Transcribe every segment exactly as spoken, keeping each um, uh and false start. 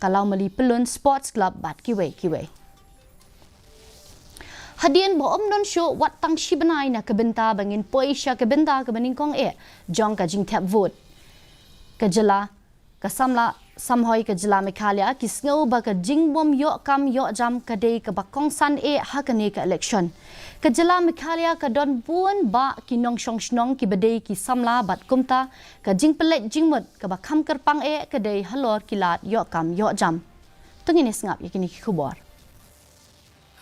ka Lawmali Pyllun Sports Club bad kiwei kiwei. Hadien ba ym don shuh wat tang shi bnai na ka bynta ba ngin poi sha ka bynta kaba nyngkong eh jong ka jingthep vote, ka jylla, ka samla samhoi ka jylla Meghalaya ki sngew ba ka jingbym ïoh kam ïoh jam ka dei kaba kongsan eh ha kane ka election. Ka jylla Meghalaya ka don bun bah ki nongshong shnong kiba dei ki samla bad kumta ka jingpyllait jingmut kaba kham kyrpang eh ka dei halor ki lad ïoh kam ïoh jam. To ngin ïa sngap ïa kine ki khubor.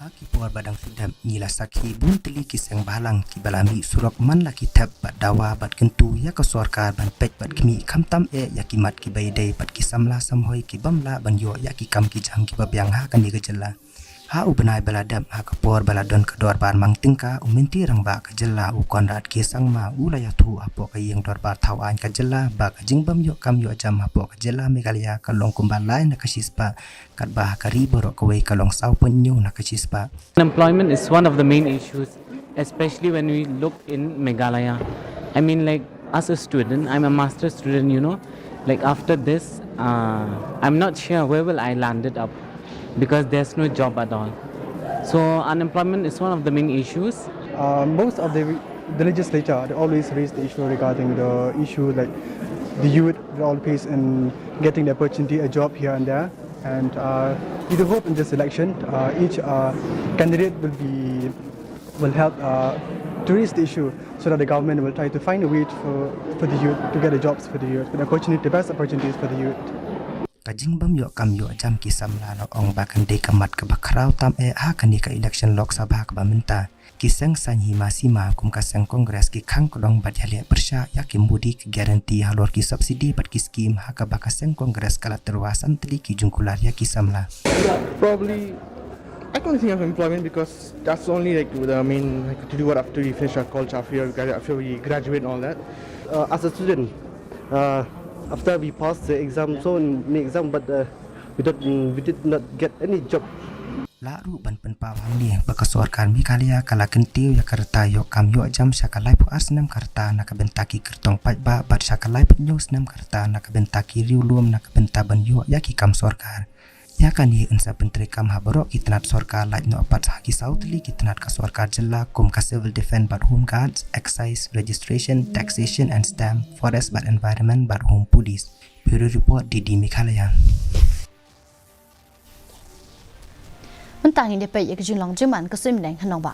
Ha ki por ba dang shu dep ngi la sakhi bun tylli ki seng bhalang kiba la mih surok man la ki thep bad dawa bad kyntu ïa ka sorkar ban peit bad khmih khamtam eh ïa ki mat kiba ïadei bad ki samla samhoi ki bym lah ban ïoh ïa ki kam ki jam kiba biang ha kane ka jylla. Ha u bnai ba la dep ha ka por ba la don ka dorbar mang tyngka, u Myntri Rangbah ka jylla u Conrad K Sangma u la ïathuh hapoh ka ïing dorbar thaw aiñ ka jylla ba ka jingbym ïoh kam ïoh jam hapoh ka jylla Meghalaya ka long kumba lai na ka shispah, katba ha ka ri baroh kawei ka long saw point hynñiew na ka shispah. Unemployment is one of the main issues, especially when we look in Meghalaya. I mean, like, as a student, I'm a master's student, you know. Like, after this, uh, I'm not sure where will I land it up because there's no job at all. So unemployment is one of the main issues. Uh, most of the, the legislature, they always raise the issue regarding the issue, like, the youth, the all face in getting the opportunity, a job here and there. And uh, we do hope in this election, uh, each uh, candidate will be will help uh, to raise the issue so that the government will try to find a way for, for the youth to get the jobs for the youth, for the opportunity, the best opportunities for the youth. Ka jingbym ïoh kam ïoh jam ki samla la ong ba kan dei ka mat kaba khraw tam eh ha kane ka election Lok Sabha kaba mynta. Ki seng saiñ hima sima kum ka seng Congress ki khang kdong bad ïaleh pyrshah ïa ki MODI ki guarantee halor ki subsidy bad ki scheme ha kaba ka seng Congress ka la tyrwa san tylli ki jingkular ïa ki samla. Probably, I can't think of employment because that's only like the main, like, to do what after we finish our college, after we, after we graduate and all that. Uh, as a student, uh, after we pass the exam, so many exam, but uh, we don't, we did not get any job. Lah ruh ban pynpaw hangne ba ka sorkar Meghalaya ka la kyntiew ïa ka rta ïoh kam ïoh jam sha ka laiphew ar snem ka rta na ka bynta ki kyrtong paidbah bad sha ka laiphew hynñiew snem ka rta na ka bynta ki riewlum na ka bynta ban ïoh ïa ki kam sorkar. Ïa kane yn sa pyntreikam ha baroh ki tnat sorkar, lait noh pat ha ki saw tylli ki tnat ka sorkar jylla kum ka Civil Defence bad Home Guards, Excise, Registration, Taxation and Stamp, Forest bad Environment bad Home Police. Bureau Report, D D Meghalaya. Mynta ngin ïa peit ïa ka jinglong jingman ka suiñ bneng ha nongbah.